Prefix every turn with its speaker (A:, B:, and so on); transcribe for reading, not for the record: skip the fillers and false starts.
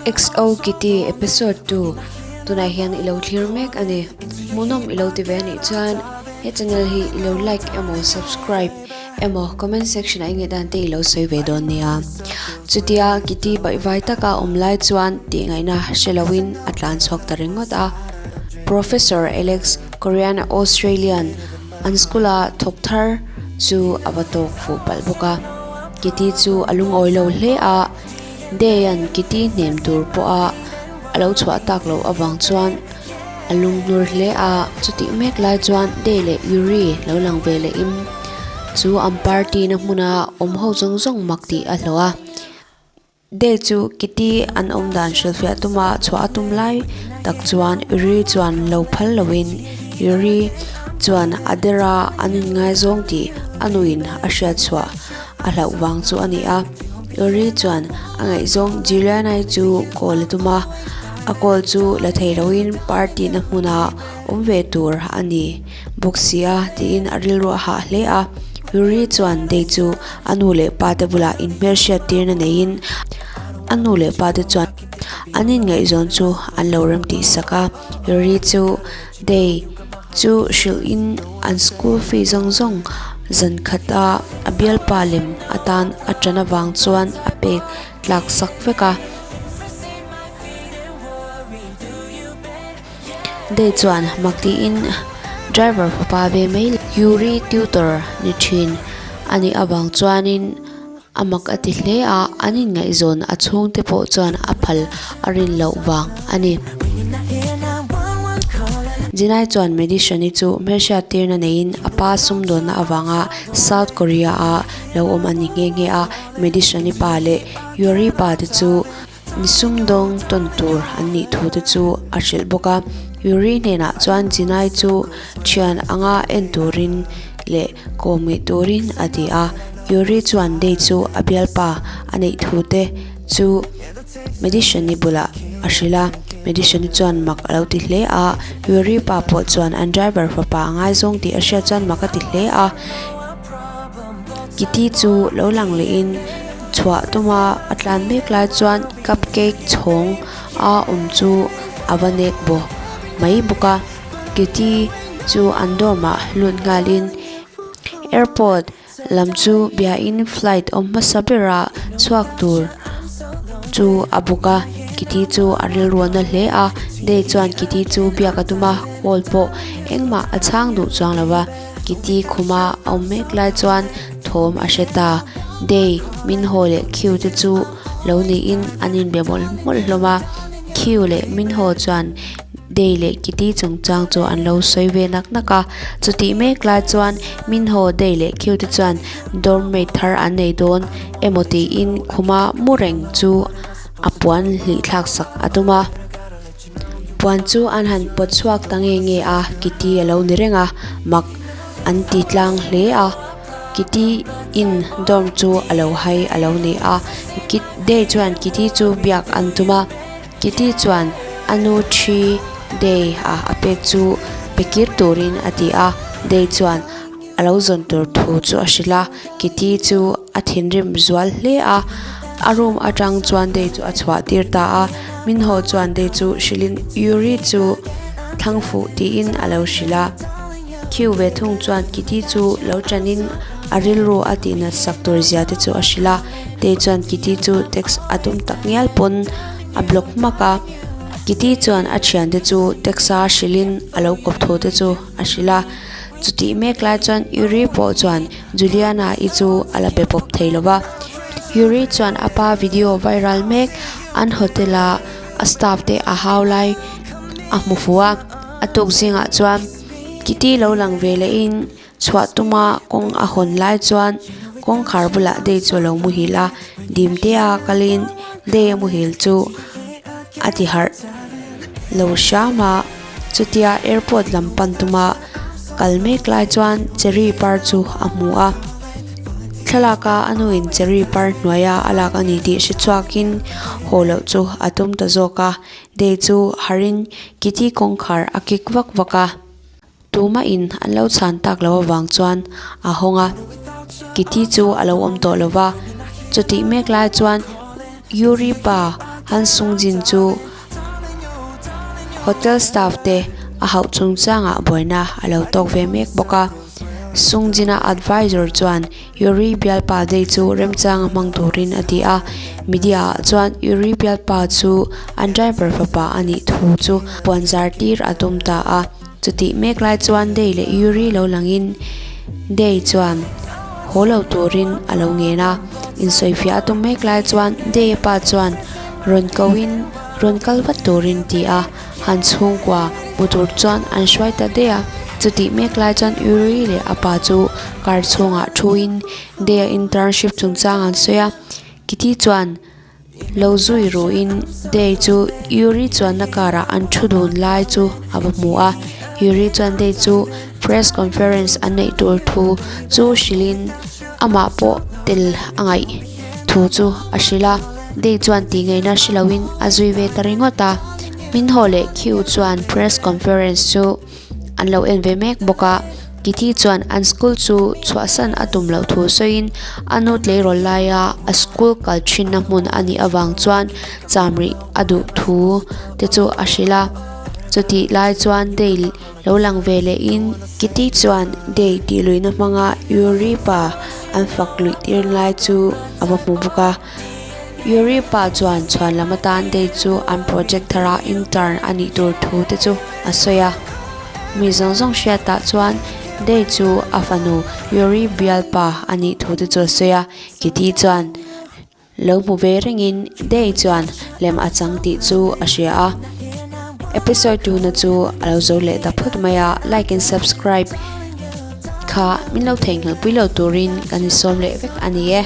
A: XO Kitty episode 2 tunah hian ilo thlir mek a ni. Hmuhnawm ilo ti ve anih chuan he channel hi ilo like emaw subscribe emaw comment section ah i ngaih dan te ilo sawi ve dawn nia. Chutia Kitty baihvai taka awm lai chuan tih ngaihna hre loin a tlan chhuak ta ringawt a. Professor Alex Korean Australian An school-a thawk thar chu a va tawk fuh palh bawk a, Kitty chu a lungawi lo hle a, Day-a'n Kitty hnem tur pawha a lo chhuah tak loh avang chuan a lunghnur hle a, chutih mek lai chuan Day leh Yuri lo lang ve lehin chu an party-na hmuna awm ho zawng zawng mak tih a hlawh a. Day chu Kitty an awm dan hrilhfiah tuma chhuah a tum lai tak chuan Yuri chuan lo phal loin Yuri chuan a dera an inngaizawng tih a nuin a hriat chhuah a hlauh vang chu a ni a. Yuri chuan a ngaihzawng Juliana-i chu call a tum a, a call chu la thei loin party na hmuna awm ve tur a ni. Bawk si a, tiin a rilru a hah hle a. Yuri chuan Day chu a nu leh pa te bulah inhmelhriat tirna neiin a nu leh pa te chuan an inngaihzawn chu an lo rem tih sak a. Yuri chu Day chu hrilhin an school fee zawng zawng zan khata a bialpa lem atan a tan avang chuan a pek tlak sak vek a. Day chuan mak tiin driver fapa ve mai Yuri tutor ni thin a nih avang chuanin a mak a ti hle a, an inngaihzawn a chhungte pawh chuan a phal a rin loh vang a ni. Jinai chuan Medician-i chu hmelhriat tirna neiin a pa sumdawnna avanga South Korea-a lo awm a ni nghe nghe a, Medician-i pa leh Yuri pa te chu Mi sumdawng tawn tur an nih thu te chu a hrilh bawk a. Yuri hnenah chuan Jinai chu thian anga en turin leh kawm ngei turin a ti a. Yuri chuan Day chu a bialpa a neih thu te chu Medician-i bulah a hrilh a. Medician-i chuan mak a lo ti hle a. Yuri pa pawh chuan an driver fapa a ngaizawng tih a hriat chuan mak a ti hle a. Kitty chu lo lang lehin chhuah tuma a tlan mek lai chuan cupcake chhawng a awm chu a va nek baw mai bawk a Kitty chu an dorm ah lut nghalin airport lam chu biain flight awm hmasa berah chhuak tur chu a bawk a Kitty chu a rilrualna hle a Day chuan Kitty chu biak a tum a call pawh engmah a chhang duh chuang lo va. Kitty khuma a awm mek lai chuan thawm a hre ta. Day, Minho leh Q te chu lo niin an inbe mawlh mawlh hlawm a. Q leh Minho chuan Day leh Kitty chungchang chu an lo sawi ve nak nak a. Chutih mek lai chuan Minho, Day leh Q te chuan dormmate thar an nei dawn emaw tiin khuma mu reng chu a puan hlih thlak sak a tum a. Puan chu an han pawt chhuak ta nge nge a, Kitty a lo ni reng a, mak an ti tlang hle a. Kitty in dorm chu a lo hai a lo ni a, Kit Day chuan Kitty chu biak an tum a, Kitty chuan a nu thi Day a a pek chu pe kir turin a ti a, Day chuan a lo zawn tur thu chu a hrilh a, Kitty chu a thinrim zual hle a, a room atang chuan Day chu a chhuah tir ta a, Minho chuan Day chu hrilhin Yuri chu thlang fuh tiin a lo hrilh a, Q ve thung chuan Kitty chu lo tanin a rilru a tihnat sak tur zia te chu a hrilh a, Day chuan Kitty chu text a tum tak ngial pawn a block hmak a, Kitty chuan a thiante chu text a hrilhin a lo kawp thu te chu a hrilh a. Chutih mek lai chuan Yuri pawh chuan Juliana-i chu a la pe pawp thei lo va. Yuri chuan a pa video viral mek an hotel-a a staff te a hau lai a hmu fuh a. A tuk zingah chuan Kitty lo lang ve lehin chhuah tuma kawng a hawn lai chuan kawngkhar bulah Day chu a lo muhil a. Dimtea kalin Day a muhil chu a ti harh lo hram a. Chutia airport lam pan tuma kal mek lai chuan cherry par chu a hmu a, thlalak a a nuin cherry par hnuaia a lak a ni tih hre chhuakin haw loh chu a tum ta zawk a, Day chu harin Kitty kawngkhar a kik vak vak a, tumah in an lo chhan tak loh avang chuan a hawng a, Kitty chu a lo awm tawh lo va, chutih mek lai chuan Yuri pa. Han Sung Jin chu hotel staff te a hauh chungchangah buaina a lo tawk ve mek bawk a. Sung Jin-a advisor chuan Yuri bialpa Day chu remchang a hmang turin a ti a. Media ah chuan Yuri bialpa chu an driver fapa a nih thu chu puanzar tir a tum ta a. Chutih mek lai chuan Day leh Yuri lo langin Day chuan haw lo turin a lo ngen a. Insawifiah a tum mek lai chuan Day-a pa chuan rawn kohin rawn kal vat turin ti a, han chhungkua hmu tur chuan an hruai ta daih a. Chutih mek lai chuan Yuri leh a pa chu car chhungah thuin Day-a internship chungchang an sawi a. Kitty chuan. Lo zui ruhin Day chu Yuri chuanna car-ah an thu dun lai chu a va hmu a. Yuri chuan Day chu press conference an neih tur thu chu hrilhin amah pawh tel a ngaih thu chu a hrilh a. Day chuan tih ngaihna hre loin a zui ve ta ringawt a. Min haw leh Q chuan press conference chu An lo en ve mek bawk a, Kitty chuan an school chu chhuahsan a tum loh thu sawiin a nu tleirawl laia a school kal thinna hmun a nih avang chuan cham rih a duh thu te chu a hrilh a. Chutih lai chuan Dale lo lang ve lehin Kitty chuan Dale tih luihna hmanga Yuri pa an fak luih tir lai chu a va hmu bawk a. Yuri pa chuan chhuan lam atan Dale chu an project thara intern a nih tur thu te chu a sawi a. Mi zawng zawng hriatah chuan Day chu a fanu Yuri bialpa a nih thu te chu a sawi a, Kitty chuan lo hmu ve rengin Day chuan lem a chang tih chu a hria a. Episode tuna chu a lo zo leh ta phawt mai a, like and subscribe kha min lo theihnghilh pui lo turin kan insawm leh vek a ni e.